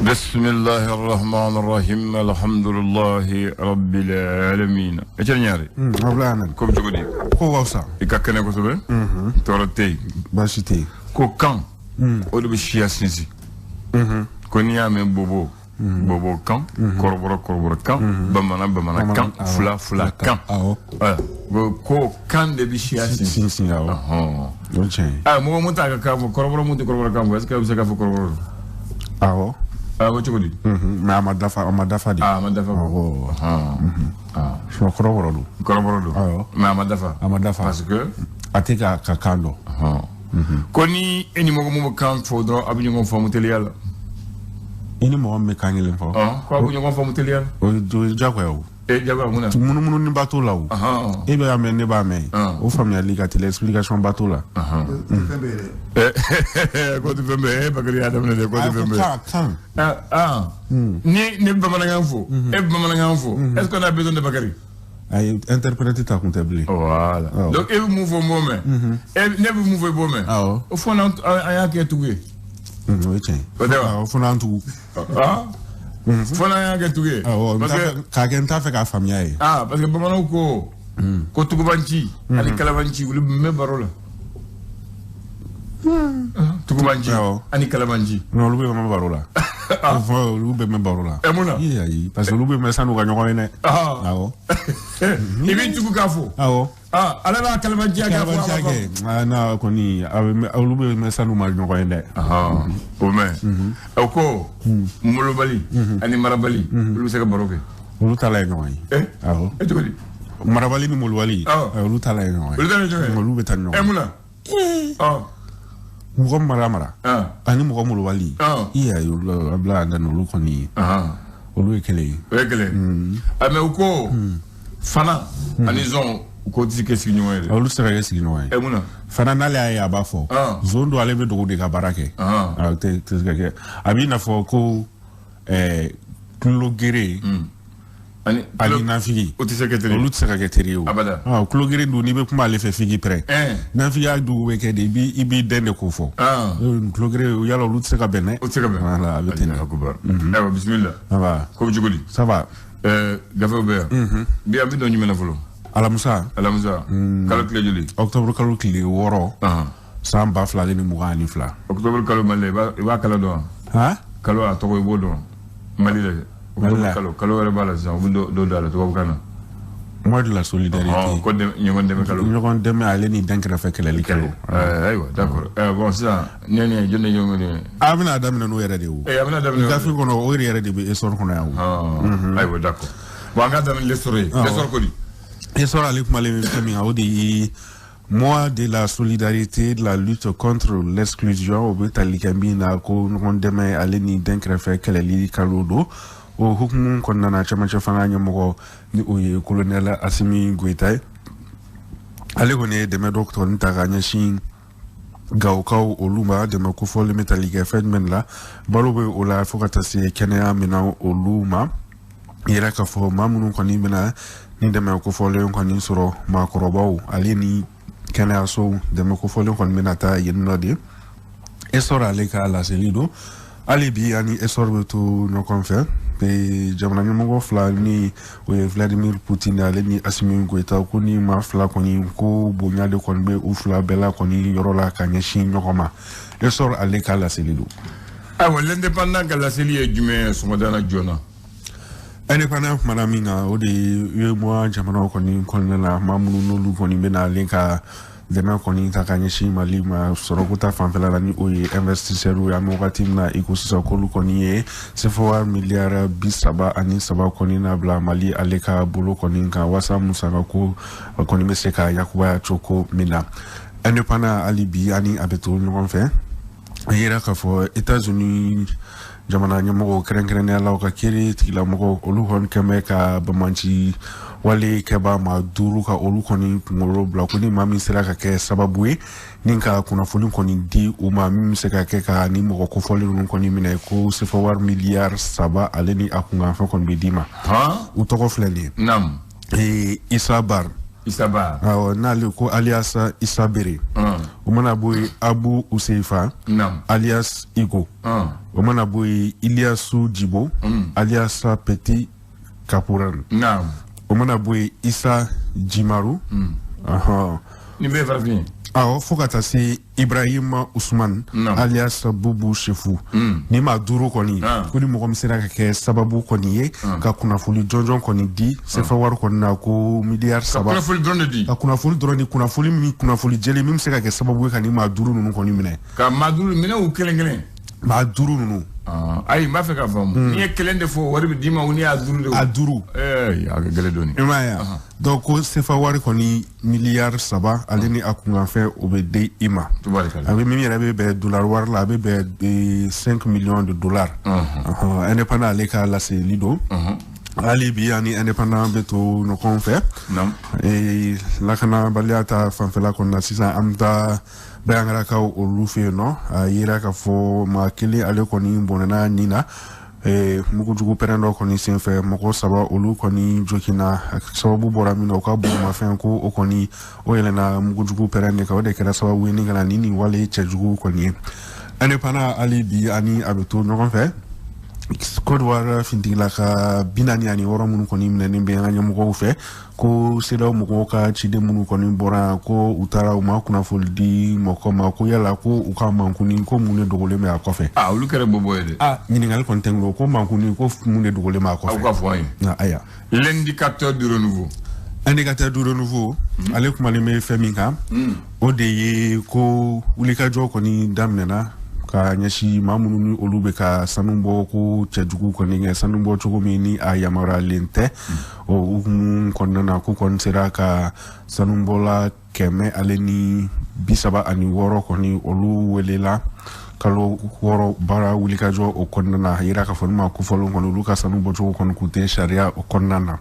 Bismillahi rahmani rahim, alhamdulillahi rabbil alamin. Etienne Niaré. Ablaye Ahmed. Ko bɛ cogo di? Ko ka fisa. I ka kɛnɛ kosɛbɛ. Tɔɔrɔ tɛ yen. Baasi tɛ yen. Ko kan, o de bɛ siya sinsin. Ko n'i y'a mɛn bobo, bobo kan, kɔrɔbɔrɔ kɔrɔbɔrɔ kan, bamanan bamanan kan, fula fula kan. Awɔ. Ko kan de bɛ siya sinsin. Sinsin, awɔ. Ɔhɔn. O ye tiɲɛ ye. Ah, mɔgɔ mun t'a ka kan fɔ, kɔrɔbɔrɔ mun tɛ kɔrɔbɔrɔ kan fɔ, est ce que a bɛ se k'a fɔ kɔrɔbɔrɔ don? Awɔ. Ah, o cogo di? Mais a ma dafa, a ma dafa de. Ah, a ma dafa. Awɔ. Ɔhɔn. Ah. Sinon kɔrɔbɔrɔ don. Kɔrɔbɔrɔ don. Awɔ. Mais a ma dafa. A ma dafa. Parce que a tɛ ka kan dɔn. Ɔhɔn. Ko ni e ni mɔgɔ mun bɛ kan fɔ dɔrɔn, a bɛ ɲɔgɔn faamu teliya la. I ni mɔgɔ min bɛ kan kelen fɔ. Ɔn, ko a bɛ ɲɔgɔn faamu teliya la. O ye diyagoya o. E, jagoya mun na? Munumunu ba t'o la o. Ɔhɔn. E b'a mɛn, ne b'a mɛn. O faamuyali ka teli, explication ba t'o la. Fɛn bɛɛ ye dɛ. Ko tɛ fɛn bɛɛ ye, Bakari y'a daminɛ dɛ, ko tɛ fɛn bɛɛ ye. Kan kan. Ah, ah. Ni ne bɛ bamanankan fɔ, e bɛ bamanankan fɔ, est-ce qu'on a besoin de Bakari? Ayi, interprète ta kun tɛ bilen. Voilà. Awɔ. Donc e bɛ mun fɔ, n b'o mɛn. E, ne bɛ mun fɔ, i b'o mɛn. Awɔ. O fɔ n'an an y'a kɛ tugu ye. O ye tiɲɛ ye. O tɛ wa? Awɔ, fo n'an tugu. Ah? Fo n'an y'a kɛ tugu ye. Awɔ, n Parce t'a que fɛ k'a kɛ, n t'a fɛ k'a faamuya ye. Ah, parce que bamananw ko tugubanci ani kalabanci, olu bɛ baro la. Tugubanci Awɔ. ani kalabanci. Non, olu bɛ mɛn baro la. Fɔ olu bɛ mɛn baro la. Ɛ, mun na? Ee, ayi, parce que olu bɛ mɛn san'u ka ɲɔgɔn ye dɛ. Ah. Awɔ. I b'i tugu k'a fɔ. Awɔ. Ah, ala b'a kalabanciya k'a fɔ, a Kalabanciya b'a fɔ. kɛ. Ah, n'a kɔni a bɛ mɛn, olu bɛ mɛn san'u ma ɲɔgɔn ye dɛ. Ahan, o mɛn. O ko molobali ani marabali, olu bɛ se ka baro kɛ. Olu ta la ye ɲɔgɔn ye. Eh? Awɔ. E, cogo di? Marabali ni molobali. Awɔ. Olu ta la ye ɲɔgɔn ye. Olu ta la ye ɲɔgɔn ye. Olu bɛ taa ni Ɛ, ɲɔgɔn ye. mun na? Ɔ. Mɔgɔ mara mara. Ah. Ani mɔgɔ molobali. Awɔ. I y'a ye, olu a bila an da olu kɔni. Ahan. Olu ye kelen ye. O ye kelen. Ah, mais u ko fana ani zɔn, u ko tɛ se kɛ sigiɲɔgɔn ye dɛ. Olu tɛ se ka kɛ sigiɲɔgɔn ye. Ɛ, mun na? Fana n'ale y'a ye, a b'a fɔ. Ah. Zon don, ale bɛ dogo de ka baara kɛ. Ah. A tɛ se ka kɛ. A b'i n'a fɔ ko tulo gere ani ani nafigi. O tɛ se kɛ teri ye. Olu tɛ se ka kɛ teri ye o. Abada. Ah, tulo gere dun, n'i bɛ kuma ale fɛ, f'i k'i pɛrɛn. Ɛn. Nafigiya dugu bɛ kɛ de, i b'i dɛn de k'o fɔ. Ah. Tulo gere, yala olu tɛ se ka bɛn dɛ. O tɛ se ka bɛn. Voilà, a bɛ ten de. Allahu akbar. Ayiwa, bisimila. Ça va. Ko bɛ cogo di? Ça va. Gafew bɛ yan. Bi an bɛ don jumɛn na fɔlɔ? Alamisa. Alamisa. Kalo tile joli? Octobre kalo tile 6. Ahan. San 2022. Octobre kalo, Mali la, i b'a kalo dɔn wa? Han? Kalo a tɔgɔ, i b'o dɔn Mali la dɛ. Mali Octobre la. kalo wɛrɛ b'a la sisan, u bɛ dɔ don a la tubabukan na. Mois de la solidarité. Ɔhɔn, ko ɲɔgɔn dɛmɛ kalo. Ɲɔgɔn dɛmɛ ale ni dɛnkɛrɛfɛ kɛlɛli kalo. Ayiwa, d'accord. Bon, sisan ne ni jɔn de ɲɔgɔn ye? An bɛna daminɛ n'o yɛrɛ de ye o. A bɛna daminɛ. Gafe kɔnɔ, o yɛrɛ de bɛ Essor kɔnɔ yan o. Ɔhɔn, ayiwa, d'accord. Bon, an ka daminɛ l'Essor ye. L'Essor ko di? Essor ale kumalen bɛ fɛn min kan, o de ye mois de la solidarité, de la lutte contre l'exclusion. O bɛ tali kɛ min na, ko ɲɔgɔn dɛmɛ ale ni dɛnkɛrɛfɛ kɛlɛli kalo don. O hukumu kɔnɔna na, cɛmancɛ fanga ɲɛmɔgɔ ni o ye colonel Assimi Goïta ye, ale kɔni ye dɛmɛ dɔ kɔni ta ka ɲɛsin Gawokaw olu ma. Dɛmɛ kofɔlen bɛ tali kɛ fɛn jumɛn la? Balo bɛ o la, fo ka taa se kɛnɛya minɛn olu ma. Yɛrɛ k'a fɔ maa minnu kɔni bɛna ni dɛmɛ kofɔlen kɔni sɔrɔ, maakɔrɔbaw ale ni kɛnɛyasow, dɛmɛ kofɔlen kɔni bɛna taa yen nɔ de. Essor ale ka laseli don. Hali bi ani Essor bɛ to ɲɔgɔn fɛ. Jamana ɲɛmɔgɔ fila ni o ye Vladimir Poutine ale ni Assimi Goïta, ko ni maa fila kɔni, ko bonya de kɔni bɛ u fila bɛɛ la kɔni yɔrɔ la ka ɲɛsin ɲɔgɔn ma. Essor ale ka laseli don. Ayiwa, L'Indépendant ka laseli ye jumɛn ye sɔgɔmada na joona? Indépendant kumana min kan, o de ye UEMOA jamanaw kɔni kɔnɔna la, maa minnu n'olu kɔni bɛna ale ka dɛmɛ kɔni ta ka ɲɛsin Mali ma sɔrɔko ta fanfɛla la, ni o ye investisseurs ye. An bɛ wagati min na i ko sisan, k'olu kɔni ye CFA miliyari 33 kɔni nabila Mali ale ka bolo kɔni kan, walasa musaka ko kɔni bɛ se ka yakubaya cogo min na. Indépendant hali bi ani a bɛ to ɲɔgɔn fɛ. A yira k'a fɔ États-Unis jamana ɲɛmɔgɔw, kɛrɛnkɛrɛnnenya la u ka kiiri tigilamɔgɔw, olu kɔni kɛn bɛ ka bamanci wale kɛba maa duuru ka olu kɔni kunkolo bila, ko ni maa min sera ka kɛ sababu ye ni ka kunnafoni kɔni di u ma min bɛ se ka kɛ ka ni mɔgɔ kofɔlen ninnu kɔni minɛ, ko sefa wari miliyari 3 ale ni a kunkanfɛn kɔni bɛ d'i ma. Han. U tɔgɔ filɛ nin ye. Naam. Issa Bar. Issa Ba. Awɔ, n'ale ko alias Issa Bere. O mana bɔ yen, Abu Useifa alias Igo. O mana bɔ yen, Iliasu Djibo alias Petit Caporal. O mana bɔ yen, Issa Djimaru. Nin bɛɛ ye farafin ye. Awɔ, fo ka taa se Ibrahima Ousmane alias Boubou Chefou. Ni maa 5 kɔni, ko ni mɔgɔ min sera ka kɛ sababu kɔni ye ka kunnafoni jɔnjɔn kɔni di CFA wari kɔni na, ko miliyari 3. Ka kunnafoni dɔrɔn de di. Ka kunnafoni dɔrɔn di, kunnafoni min, kunnafoni jɛlen min bɛ se ka kɛ sababu ye ka ni maa 5 ninnu kɔni minɛ. Ka maa 5 minɛ u kelen kelen. Maa 5 ninnu. Ayi, n b'a fɛ k'a faamu. N'i ye kelen de fɔ, wari bɛ d'i ma, n'i y'a 5 de. A 5. A ka gɛlɛn dɔɔni. I m'a ye wa? Donc ko CFA wari kɔni miliyari 3, ale ni a kunkanfɛn, o bɛ di i ma. A bɛ min yɛrɛ bɛ bɛn dollar wari la, a bɛ bɛn 5 millions de dollars. Indépendant ale ka laseli don. Hali bi ani indépendant bɛ to ɲɔgɔn fɛ. Lakanabaliya ta fanfɛla kɔnɔna na sisan, an bɛ taa Bayangarakaw olu fɛ yen nɔ. A yera k'a fɔ maa kelen ale kɔni bɔnɛna nin na mugujugu pɛrɛn dɔ kɔni senfɛ, mɔgɔ 3 olu kɔni joginna. Sababu bɔra min na, u ka bolimafɛn ko o kɔni o yɛlɛnna mugujugu pɛrɛn de kan, o de kɛra sababu ye ni ka na ni nin wale cɛjugu kɔni ye. Indépendant hali bi ani a bɛ to ɲɔgɔn fɛ. Côte d'Ivoire fintigila ka 46 minnu kɔni minɛnen bɛ an ka ɲɛmɔgɔw fɛ, ko CEDEAO mɔgɔw ka ciden minnu kɔni bɔra, ko u taara u ma kunnafoni di mɔgɔ ma, ko yala ko u ka mankuni ko mun de dogolen bɛ a kɔfɛ. Olu kɛra bɔbɔ ye dɛ. Ɲininkali kɔni tɛ n bolo, ko mankuni ko mun de dogolen bɛ a kɔfɛ. Aw ka fɔ an ye. Ayiwa. L'indicateur du renouveau. Indicateur du renouveau, ale kumalen bɛ fɛn min kan, o de ye ko wulikajɔ kɔni daminɛna ka ɲɛsin maa minnu ni olu bɛ ka sanu bɔ, ko cɛjugu kɔni kɛ sanu bɔ cogo min ni a yamaruyalen tɛ. O hukumu kɔnɔna na, ko kɔni sera ka sanubɔla 136 kɔni olu welela kalo 6 baara wulikajɔ o kɔnɔna na. A yira k'a fɔ ni maa kofɔlenw kɔni olu ka sanu bɔcogo kɔni kun tɛ sariya o kɔnɔna na.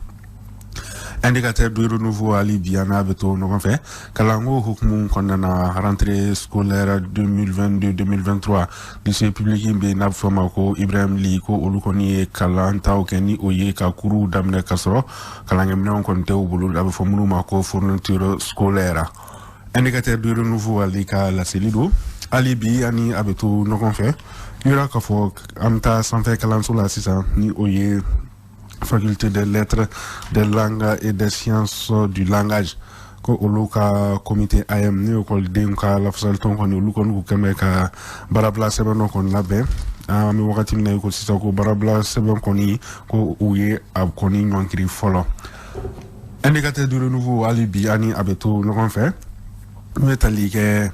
Indicateur du renouveau hali bi an n'a bɛ to ɲɔgɔn fɛ. Kalanko hukumu kɔnɔna na, rentrée scolaire 2022-2023, lycée public in bɛ yen n'a bɛ fɔ o ma ko Ibrahim Ly, ko olu kɔni ye kalan taw kɛ ni o ye ka kuruw daminɛ ka sɔrɔ kalankɛminɛnw kɔni tɛ u bolo, a bɛ fɔ minnu ma ko fourniture scolaire. Indicateur du renouveau ale ka laseli don. Hali bi ani a bɛ to ɲɔgɔn fɛ. Yɔrɔ k'a fɔ an bɛ taa sanfɛ kalanso la sisan, ni o ye faculté des lettres, des langues et des sciences du langage, ko olu ka comité AM ni ekɔlidenw ka lafasalitɔn kɔni olu kɔni k'u kɛn bɛ ka baarabila sɛbɛn dɔ kɔni labɛn. An bɛ wagati min na i ko sisan, ko baarabila sɛbɛn kɔni ko u ye a kɔni ɲɔngiri fɔlɔ. Indicateur du renouveau hali bi ani a bɛ to ɲɔgɔn fɛ. N bɛ tali kɛ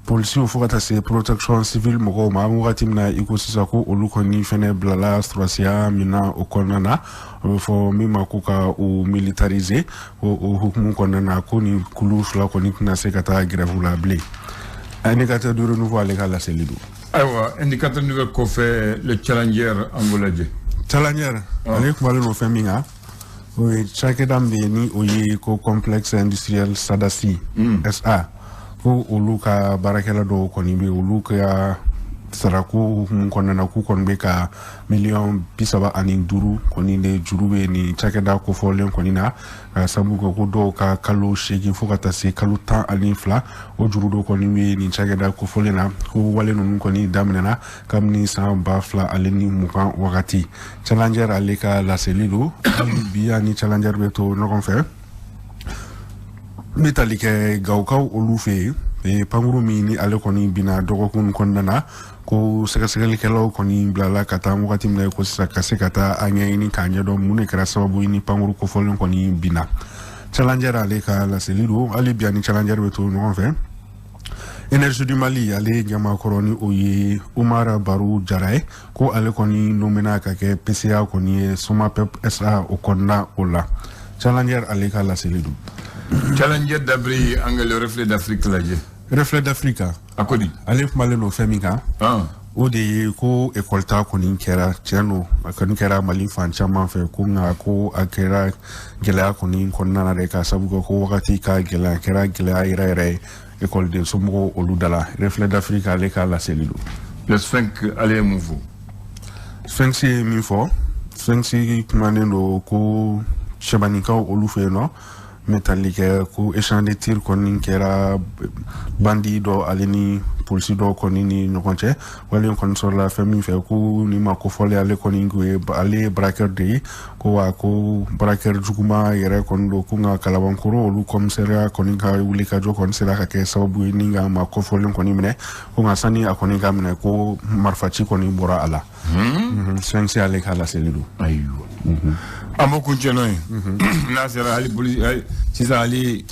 polisiw fo ka taa se protection civile mɔgɔw ma, an bɛ wagati min na i ko sisan, ko olu kɔni fɛnɛ bilala sɔrɔsiya min na o kɔnɔna na, a bɛ fɔ min ma ko ka o militariser. O hukumu kɔnɔna na, ko nin kulu 2 kɔni tɛna se ka taa grève la bilen. Indicateur du renouveau ale ka laseli don. Ayiwa, indicateur nouvelle kɔfɛ, le challenger, an b'o lajɛ. Challenger ale kumalen don fɛn min kan, o ye cakɛda min bɛ yen ni o ye ko complexe industriel Sadasi SA, ko olu ka baarakɛla dɔw kɔni bɛ olu ka sarako hukumu kɔnɔna na, k'u kɔni bɛ ka miliyɔn 35 kɔni de juru bɛ nin cakɛda kofɔlen kɔni na, ka sababu kɛ ko dɔw ka kalo 8 fo ka taa se kalo 12, o juru dɔw kɔni bɛ nin cakɛda kofɔlen na. Ko wale ninnu kɔni daminɛna kabini san 2020 wagati. Challenger ale ka laseli don. Hali bi ani Challenger bɛ to ɲɔgɔn fɛ. N bɛ tali kɛ Gawukaw olu fɛ yen, pankuru min ni ale kɔni binna dɔgɔkun kɔnɔna na, ko sɛgɛsɛgɛlikɛlaw kɔni bilala ka taa wagati min na ko sisan ka se ka taa a ɲɛɲini k'a ɲɛdɔn mun de kɛra sababu ye ni pankuru kofɔlen kɔni binna. Challenger ale ka laseli don. Hali bi ani Challenger bɛ to ɲɔgɔn fɛ. Énergie du Mali ale ɲɛmaakɔrɔ ni o ye Umar Baru Jara ye, ko ale kɔni nommé ka kɛ PCA kɔni ye Somapep SA o kɔnɔna o la. Challenger ale ka laseli don. Challenger d'abri, an ka le Reflet d'Afrique lajɛ. Reflet d'Afrique. A ko di? Ale kumalen don fɛn min kan, o de ye ko ekɔli ta kɔni kɛra, tiɲɛ don, a kɔni kɛra Mali fan caman fɛ, ko nka ko a kɛra gɛlɛya kɔni kɔnɔna na dɛ, ka sababu kɛ ko wagati ka gɛlɛya, a kɛra gɛlɛya yɛrɛ yɛrɛ ye ekɔliden somɔgɔw olu da la. Reflet d'Afrique ale ka laseli don. Le Sphinx ale ye mun fɔ? Sphinx ye min fɔ, Sphinx kumanen don ko Sɛbanikaw olu fɛ yen nɔ. Min tali kɛ ko échange de tir kɔni kɛra bandi dɔ ale ni polisi dɔw kɔni ni ɲɔgɔn cɛ. Wale kɔni sɔrɔla fɛn min fɛ, ko ni ma kofɔlen, ale kɔni ye, ale ye braqueur de ye, ko wa ko braqueur juguman yɛrɛ kɔni don, ko nka Kalabankoro olu commissariat kɔni ka wulikajɔ kɔni sera ka kɛ sababu ye ni ka ma kofɔlen kɔni minɛ, ko nka sani a kɔni ka minɛ, ko marifaci kɔni bɔra a la. Sɛnsi ale ka laseli don. Ayiwa, an b'o kuncɛ n'o ye. N'a sera hali polisi sisan, hali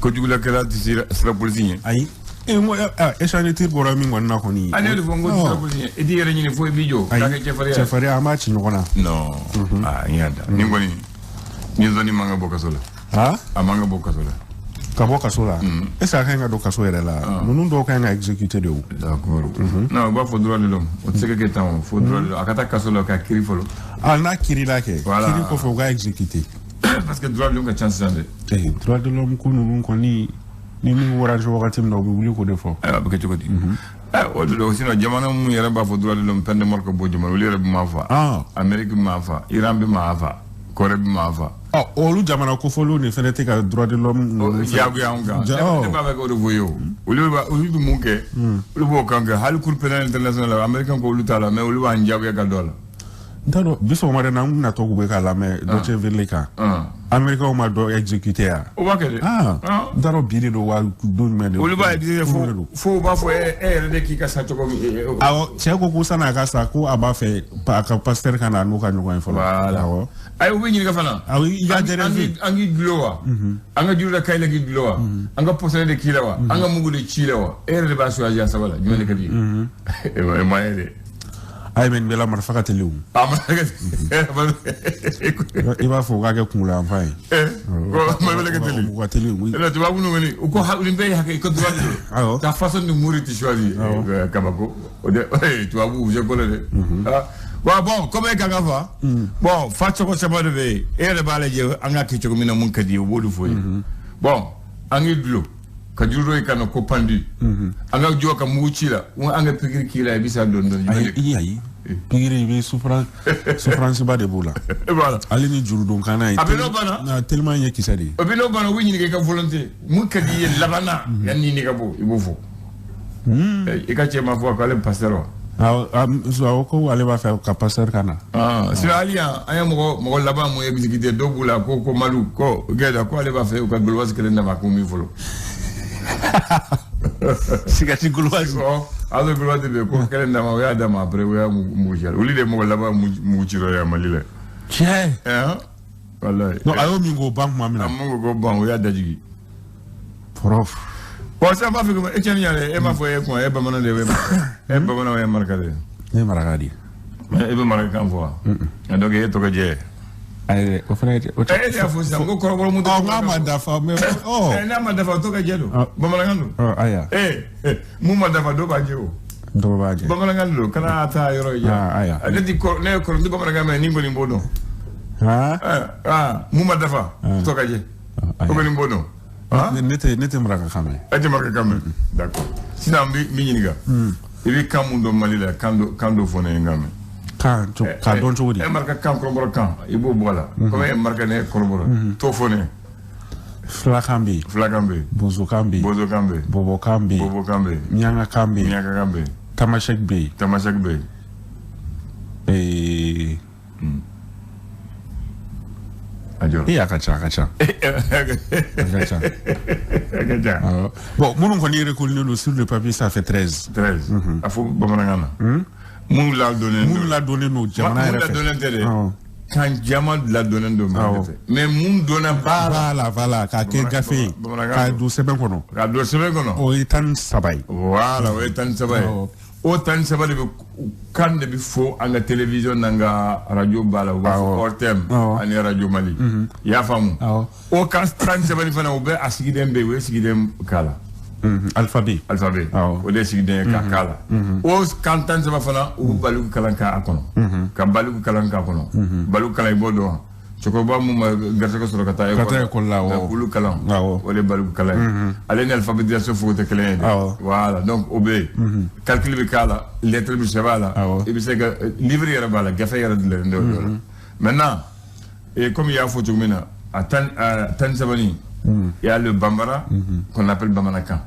kojugulakɛla tɛ sira polisi ɲɛ. Ayi, n ko échange de tir bɔra min kɔni na kɔni. Ale de fɔ n ko sira polisi ɲɛ, i t'i yɛrɛ ɲini fo i b'i jɔ k'a kɛ cɛfarinya ye. Cɛfarinya, an b'a ci ɲɔgɔn na. Non, aa, n y'a da nin kɔni, nin zɔnni man ka bɔ kaso la. A man ka bɔ kaso la. Ka bɔ kaso la? Est ce que a ka ɲi ka don kaso yɛrɛ la? Ninnu dɔw ka ɲi ka exécuter de o. D'accord. Non, u b'a fɔ droit de l'homme, o tɛ se ka kɛ tan o, fo droit de l'homme, a ka taa kaso la ka kiiri fɔlɔ. Ah, n'a kiirila kɛ, kiiri kɔfɛ u ka exécuter. Parce que droit de l'homme ka ca sisan dɛ. Eh, droit de l'homme ko ninnu kɔni, ni min warasi wagati min na, u bɛ wuli k'o de fɔ. Ayiwa, a bɛ kɛ cogo di? O de don. Sinon jamana mun yɛrɛ b'a fɔ droit de l'homme, peine de mort ka bɔ jamana, olu yɛrɛ bɛ maa fa. Amérique bɛ maa fa, Iran bɛ maa fa, Corée bɛ maa fa. Ɔ, olu jamana kofɔlenw de fɛnɛ tɛ ka droit de l'homme diyagoya anw kan. Ne b'a fɛ k'o de fɔ ye o. Olu bɛ mun kɛ? Olu b'o kan kɛ. Hali Cour pénale internationale, américain ko olu t'a la, mais olu b'an diyagoya ka don a la. N t'a dɔn, bi sɔgɔmada in na, n kun natɔ k'u bɛ k'a lamɛn Deutsche Welle kan. Américains ma dɔ exécuté yan. O b'a kɛ dɛ. N t'a dɔn bi de don wa don jumɛn de don. Olu b'a exécuté fo u b'a fɔ e yɛrɛ de k'i ka sa cogo min. Awɔ, cɛ ko sanni a ka sa, ko a b'a fɛ a ka pasteur ka na n'u ka ɲɔgɔn ye fɔlɔ. Voilà. Awɔ. Ayi, u bɛ ɲininka fana. Awɔ, i ka jɛrɛ. An k'i dulon wa? An ka juru da kayi la k'i dulon wa? An ka pɔsɔni de k'i la wa? An ka mugu de ci la wa? E yɛrɛ de b'a choisi a saba la, jumɛn de ka di ye? E ma ye dɛ. Ayi, mais nin bɛɛ la, marifa ka teli o. A marifa ka teli. I b'a fɔ u k'a kɛ kunkolo yanfan ye. Marifa ka teli. U ka teli. Tubabu ninnu kɔni, u ko nin bɛɛ ye hakɛ, i ka droit de don. Awɔ. Ta façon de mourir tu choisis. Kabako. O de tubabu u se ko la dɛ. Wa bon, comme e kan ka fa. Bon, fa cogo saba de bɛ yen. E yɛrɛ b'a lajɛ an ka kɛ cogo min na, mun ka di ye, u b'o de fɔ ye. Bon, an k'i dulon ka juru dɔ i kan na ko pendu. An ka jɔ ka mugu ci la, an ka pikiri k'i la, i bɛ sa dɔɔni dɔɔni. Ayi, ayi. Pikiri, i bɛ souffrance ba de b'o la. Voilà. Ale ni jurudonkanna ye. A bɛ n'o banna. Teliman ye kisɛ de ye. A bɛ n'o banna, u bɛ ɲininka i ka volonté. Mun ka di i ye laban na, yanni n'i ka bɔ, i b'o fɔ. I ka cɛ ma fɔ k'ale pasteur wa? Awɔ, ko ale b'a fɛ ka pasteur ka na. Sinon hali yan, an ye mɔgɔ laban mun exécuté, dɔw b'u la ko Madu ko gɛlɛya, ko ale b'a fɛ u ka golowazi kelen d'a ma k'o min fɔlɔ. Sigati golowazi. A bɛ golowazi bɛ ko kelen d'a ma, o y'a d'a ma, après o y'a mugu ci. Olu de ye mɔgɔ laban mugu ci yɔrɔ ye Mali la. Tiɲɛ. Walayi. Non, a y'o min k'o ban tuma min na. A mun ko ban, o y'a dajigi. Prof. Bon, sisan n b'a fɛ ko e cɛnni yɛrɛ, e m'a fɔ e kuma, e bamanan de ye, e bamanan, e maraka de ye. Ne ye maraka de ye. E bɛ marakakan fɔ wa? Donc e tɔgɔ jɛ. Ayi, o fana ye. E de y'a fɔ sisan ko kɔrɔbɔrɔ mun. Ɔ, n'a ma dafa mais ɔ. N'a ma dafa, o tɔgɔ jɛ don. Bamanankan don. Ɔ, ayiwa. Mun ma dafa, dɔw b'a jɛ o. Dɔw b'a jɛ. Bamanankan don, kana taa yɔrɔ ye. Ayiwa. Ne ti kɔrɔ, ne ye kɔrɔ, n tɛ bamanankan mɛn, ni kɔni b'o dɔn. Mun ma dafa, tɔgɔ jɛ. O kɔni b'o dɔn. Ne tɛ marakakan mɛn. E tɛ marakakan mɛn. D'accord. Sisan n b'i ɲininka. I bɛ kan mun dɔn Mali la, kan dɔ fɔ ne ye n k'a mɛn. Kan k'a dɔn cogo di? E maraka kan, kɔrɔbɔrɔ kan, i b'o bɔ a la. Komi e maraka, ne ye kɔrɔbɔrɔ. T'o fɔ ne ye. Filakan bɛ yen. Filakan bɛ yen. Bozokan bɛ yen. Bozokan bɛ yen. Bɔbɔkan bɛ yen. Bɔbɔkan bɛ yen. Miyankakan bɛ yen. Miyankakan bɛ yen. Tamasɛki bɛ yen. Tamasɛki bɛ yen. A jɔra. A ka ca, a ka ca. A ka ca. A ka ca. Bon, minnu kɔni reconnu don sur le papier, ça fait 13. 13. A fɔ bamanankan na. Mun ladɔnnen don. Mun ladɔnnen don jamana yɛrɛ fɛ. Mun ladɔnnen tɛ dɛ. Kan caman ladɔnnen don Mali fɛ. Mais mun donna ba la. Voilà, voilà, k'a kɛ gafe ye. K'a don sɛbɛn kɔnɔ. K'a don sɛbɛn kɔnɔ. O ye 13 ye. Voilà, o ye 13 ye. O 13 de bɛ kan de bɛ fɔ an ka télévision n'an ka radio ba la, u b'a fɔ ORTM ani Radio Mali. I y'a faamu? O kan 13 nin fana, u bɛ a sigiden bɛ yen, u ye sigiden k'a la. Alphabet. Alphabet. O de ye sigiden ye k'a k'a la. O kan 13 fana, u bɛ baliku kalan k'a kɔnɔ. Ka baliku kalan k'a kɔnɔ. Baliku kalan, i b'o dɔn wa? Cɛkɔrɔba mun ma garisɛgɛ sɔrɔ ka taa école la, olu kalan, o de ye baliku kalan ye. Ale ni alphabétisation fogo tɛ kelen ye dɛ. Voilà, donc o bɛ yen. Calcul bɛ k'a la, lettre bɛ sɛbɛn a la, i bɛ se ka livre yɛrɛ b'a la, gafe yɛrɛ dilannen don o la. Maintenant, comme i y'a fɔ cogo min na, a 13 nin, Il y a le Bambara qu'on appelle Bamanakan.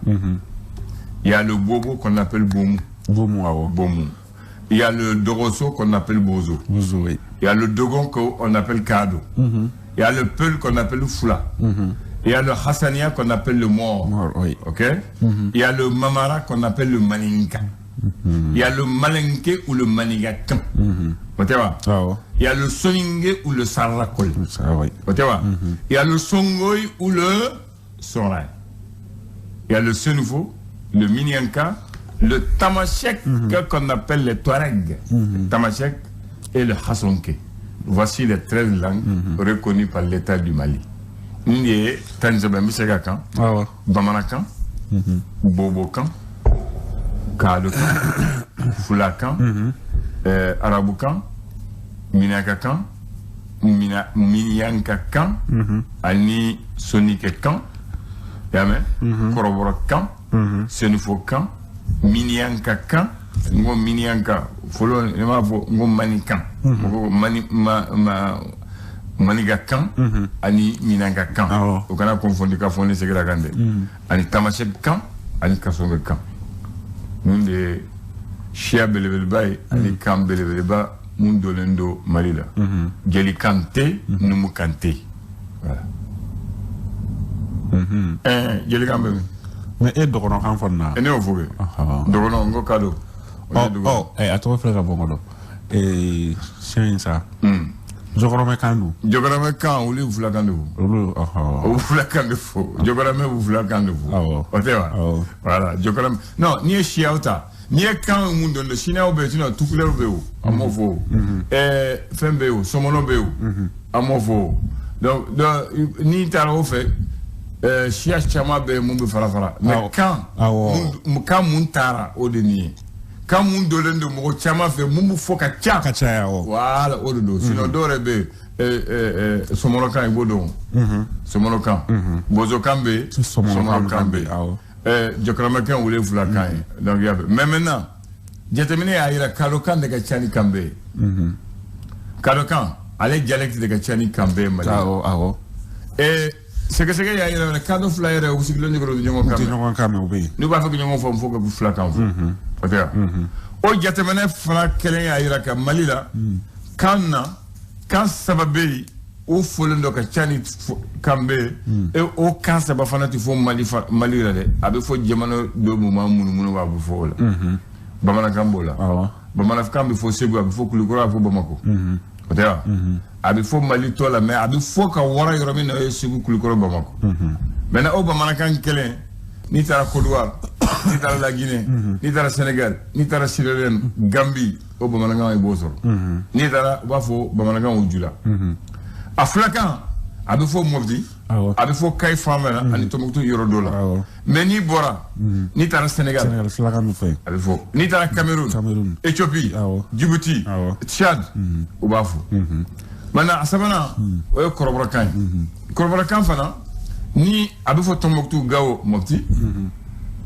Il y a le Bobo qu'on appelle Bomu. Bomu, awɔ. Bomu. Il y a le Doroso qu'on appelle Bozo. Bozo, oui. Il y a le Dogon qu'on appelle Kado. Il y a le Peul qu'on appelle Fula. Il y a le Hassania qu'on appelle le Mor. Mor, oui. Ok. Il y a le Mamara qu'on appelle le Maninka. Il y a le Malinké ou le Manigakan. O tɛ wa? Awɔ. Il y a le Soninké ou le Sarakole. Ça, oui. O tɛ wa? Il y a le Songoy ou le Sonrai. Il y a le Senufo, le Minyanka, le Tamashek qu'on appelle les Touaregs, le Tamashek et le Hassonké. Voici les 13 langues reconnues par l'État du Mali. Nin de ye 13 n bɛ se ka kan. Awɔ. Bamanankan, Bobokan, Kadokan, Fulakan, Arabukan, Minakakan, Minyankakan, ani Soninkekan, i y'a mɛn, Kɔrɔbɔrɔkan, Senufokan, Miniyankakan, n ko Miniyanka, fɔlɔ ne b'a fɔ n ko Manikan, n ko Mani ma ma Manigakan ani Minyankakan. Awɔ. O kana confondu k'a fɔ ne seginna kan dɛ. Ani Tamasɛki ani Kasɔnge kan. Ninnu de ye siya belebeleba ye ani kan belebeleba mun donnen don Mali la. Jelikan tɛ, numukan tɛ. Voilà. Jelikan bɛ min? Mais e dɔgɔnɔkan fɔ nin na. Ne y'o fɔ kɛ. Dɔgɔnɔ n ko Kado. O Ɔ tɛ dɔgɔnɔ. Ɔ a tɔgɔ filɛ ka bɔ n kɔnɔ. Siyɛn in sa. Jɔkɔrɔmɛ kan dun. Jɔkɔrɔmɛ kan, olu ye fulakan de fɔ. Olu ɔhɔ. O fulakan de fɔ. Jɔkɔrɔmɛ b'u fulakan de fɔ. Awɔ. O tɛ wa? Awɔ. Voilà, jɔkɔrɔmɛ. Non, n'i ye siyaw ta, n'i ye kan mun dɔn, siniyaw bɛ yen, sinon tukulɛriw bɛ yen o, an m'o fɔ o. Fɛn bɛ yen o, sɔmɔnɔ bɛ yen o, an m'o fɔ o. Donc n'i taara o fɛ, siya caman bɛ yen mun bɛ fara fara. Mais Awɔ. kan, Awɔ. mun kan mun taara, o de nin ye. Kan mun donnen don mɔgɔ caman fɛ, mun bɛ fɔ ka ca. Ka caya, awɔ. Voilà, o de don. Sinon dɔw yɛrɛ bɛ yen, sɔmɔnɔkan, i b'o dɔn. Sɔmɔnɔkan. Bozokan bɛ yen. Sɔmɔnɔkan bɛ yen. Awɔ. Jɔkɔrɔmɛkan, olu ye fulakan ye. Donc i y'a fɛ. Mais maintenant, jateminɛ y'a yira kadokan de ka ca ni kan bɛɛ ye. Kadokan, ale dialecte de ka ca ni kan bɛɛ ye Mali la. Awɔ awɔ. Sɛgɛsɛgɛ y'a yira kado fila yɛrɛ, u sigilen ɲɔgɔn kɔrɔ, ɲɔgɔn U kan tɛ mɛn. ɲɔgɔn kan mɛn, o bɛ yen. N'u b'a fɛ ka ɲɔgɔn faamu, fo ka fulakan fɔ. O tɛ wa? O jateminɛ fana kelen y'a yira ka Mali la, kan na, kan saba bɛ yen, o fɔlen dɔ ka ca ni kan bɛɛ ye. E o kan saba fana tɛ fɔ Mali fa Mali la dɛ, a bɛ fɔ jamana dɔ mun ma munumunu, a bɛ fɔ o la. Bamanankan b'o la. Awɔ. Bamanankan bɛ fɔ Segu, a bɛ fɔ Kulukɔrɔ, a bɛ fɔ Bamakɔ. O tɛ wa? A bɛ fɔ Mali tɔ la, mais a bɛ fɔ ka wara yɔrɔ min na, o ye Segu, Kulukɔrɔ, Bamakɔ. Maintenant o bamanankan kelen, n'i taara Côte d'Ivoire, n'i taara La Guinée, n'i taara Sénégal, n'i taara Sierra Leone, Gambie, o bamanankan i b'o sɔrɔ. N'i taara, u b'a fɔ bamanankan o ju la. A fulakan, a bɛ fɔ Mopti, Awɔ. a bɛ fɔ Kayi fan fɛ na ani Tombouctou yɔrɔ dɔ la. Awɔ. Mais n'i bɔra, n'i taara Sénégal, Sénégal, fulakan bɛ fɔ yen. a bɛ fɔ. N'i taara Cameroun, Cameroun. Éthiopie, Awɔ. Djibouti, Awɔ. Tchad, u b'a fɔ. Maintenant a sabanan, o ye kɔrɔbɔrɔkan ye. Kɔrɔbɔrɔkan fana ni a bɛ fɔ Tombouctou, Gao, Mopti.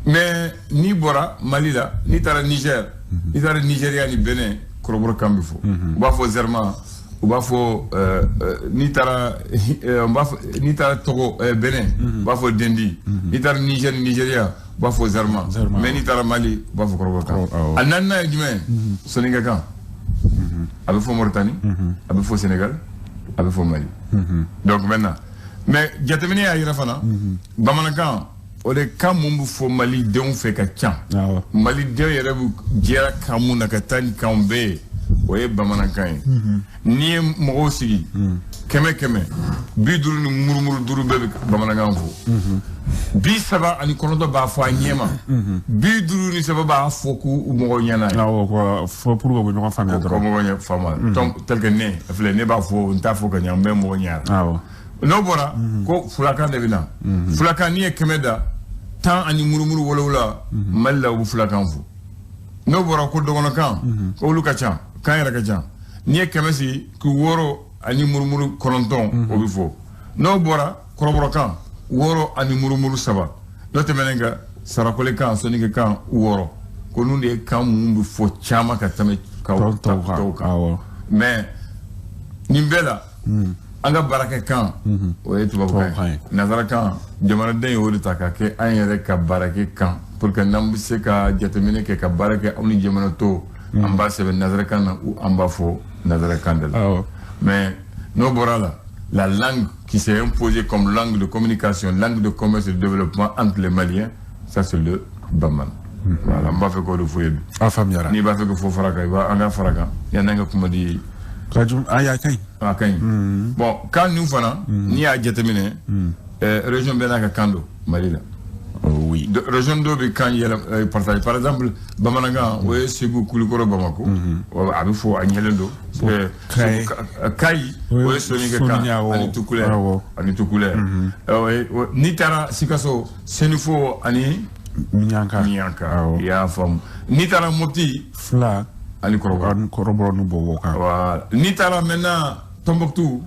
Mais n'i bɔra Mali la, n'i taara Niger, n'i taara Nigéria ni Benin, kɔrɔbɔrɔkan bɛ fɔ. U b'a fɔ Zerma, u b'a fɔ n'i taara u b'a fɔ n'i taara Togo, Benin, u b'a fɔ Dendi. N'i taara Niger ni Nigéria, u b'a fɔ Zerma. Zerma. Mais n'i taara Mali, u b'a fɔ kɔrɔbɔrɔkan. Awɔ. A naaninan ye jumɛn ye? Soninkakan. A bɛ fɔ Mauritanie, a bɛ fɔ Sénégal, a bɛ fɔ Mali. Donc maintenant, mais jateminɛ y'a yira fana, bamanankan, o de kan mun bɛ fɔ malidenw fɛ ka ca. Awɔ. Malidenw yɛrɛ bɛ jɛra kan mun na ka taa ni kanw bɛɛ ye, o ye bamanankan ye. N'i ye mɔgɔw sigi, 100 100, 55 bɛɛ bɛ bamanankan fɔ. 39 b'a fɔ a ɲɛma. 53 b'a fɔ k'u mɔgɔw ɲɛna ye. Awɔ, ko fɔ pour que u bɛ ɲɔgɔn faamuya Ko dɔrɔn. mɔgɔ ɲɛ faamu. Donc tel que ne filɛ, ne b'a fɔ, n t'a fɔ ka ɲɛ, n bɛ mɔgɔ ɲɛ. Awɔ. N'o bɔra, ko fulakan de bɛ na. Fulakan, n'i ye 100 da, 17 Mali la, u bɛ fulakan fɔ. N'o bɔra, ko dɔgɔnɔkan, ko olu ka ca, kan yɛrɛ ka ca. N'i ye 100 sigi, k'u 69, o bɛ fɔ. N'o bɔra, kɔrɔbɔrɔkan, 63. N'o tɛmɛnen kan, sarakolekan, soninkekan, 6. Ko ninnu de ye kan mun bɛ fɔ caman ka tɛmɛ tɔw kan. tɔw kan. Awɔ. Mais nin bɛɛ la, An ka baarakɛ kan, o ye tubabukan ye. Nansarakan, jamanaden ye o de ta ka kɛ an yɛrɛ ka baarakɛ kan pour que n'an bɛ se ka jateminɛ kɛ ka baara kɛ anw ni jamana tɔw, an b'a sɛbɛn nansarakan na ou an b'a fɔ nansarakan de la. Mais n'o bɔra la, la langue qui s'est imposée comme langue de communication, langue de commerce et de développement entre les Maliens, ça c'est le bamanan. Voilà, n b'a fɛ k'o de fɔ ye bi. A faamuyara. N'i b'a fɛ ka fɔ fara kan, i b'a an ka fara kan yanni an ka kuma di. A y'a ka ɲi. A ka ɲi. Bon, kan ninnu fana, n'i y'a jateminɛ, région bɛɛ n'a ka kan don Mali la. Oui. Région dɔw bɛ kan yɛlɛ partage, par exemple bamanankan, o ye Segu, Kulikɔrɔ, Bamako, a bɛ fɔ a ɲɛlen don. Kayi, o ye Soninke kan ani Tukulɛ ani Tukulɛ. N'i taara Sikaso, Senufo ani Miɲanka. Miɲanka, i y'a faamu. N'i taara Mopti, Fila ani Kɔrɔbɔrɔ. Ani Kɔrɔbɔrɔ ni Bɔbɔ kan. Voilà. N'i taara maintenant Tombouctou,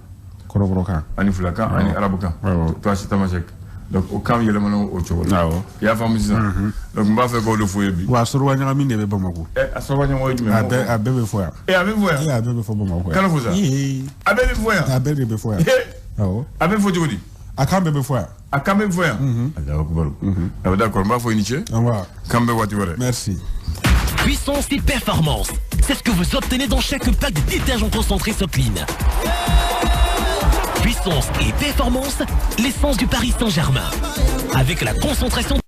Kɔrɔbɔrɔ kan. Ani Fulakan ani Arabukan. Toi, Tamasek. Donc o kan yɛlɛmana o cogo la. I y'a faamu sisan. Donc n b'a fɛ k'o de fɔ ye bi. Wa soroba ɲagami de bɛ Bamakɔ. A soroba ɲagami o ye jumɛn ye? A bɛɛ bɛ fɔ yan. A bɛ fɔ yan. A bɛɛ bɛ fɔ Bamakɔ yan. Kana fɔ sa. A bɛɛ bɛ fɔ yan. A bɛɛ de bɛ fɔ yan. Awɔ. A bɛ fɔ cogo di? A kan bɛɛ bɛ fɔ yan. A kan bɛɛ bɛ fɔ yan. Alahu akibaru. A bɛ d'accord, n b'a fɔ i ni ce. Kan bɛɛ waati wɛrɛ. Merci. Puissance et performance, c'est ce que vous obtenez dans chaque pack de détergent concentré Soclean. Puissance et performance, l'essence du Paris Saint-Germain. Avec la concentration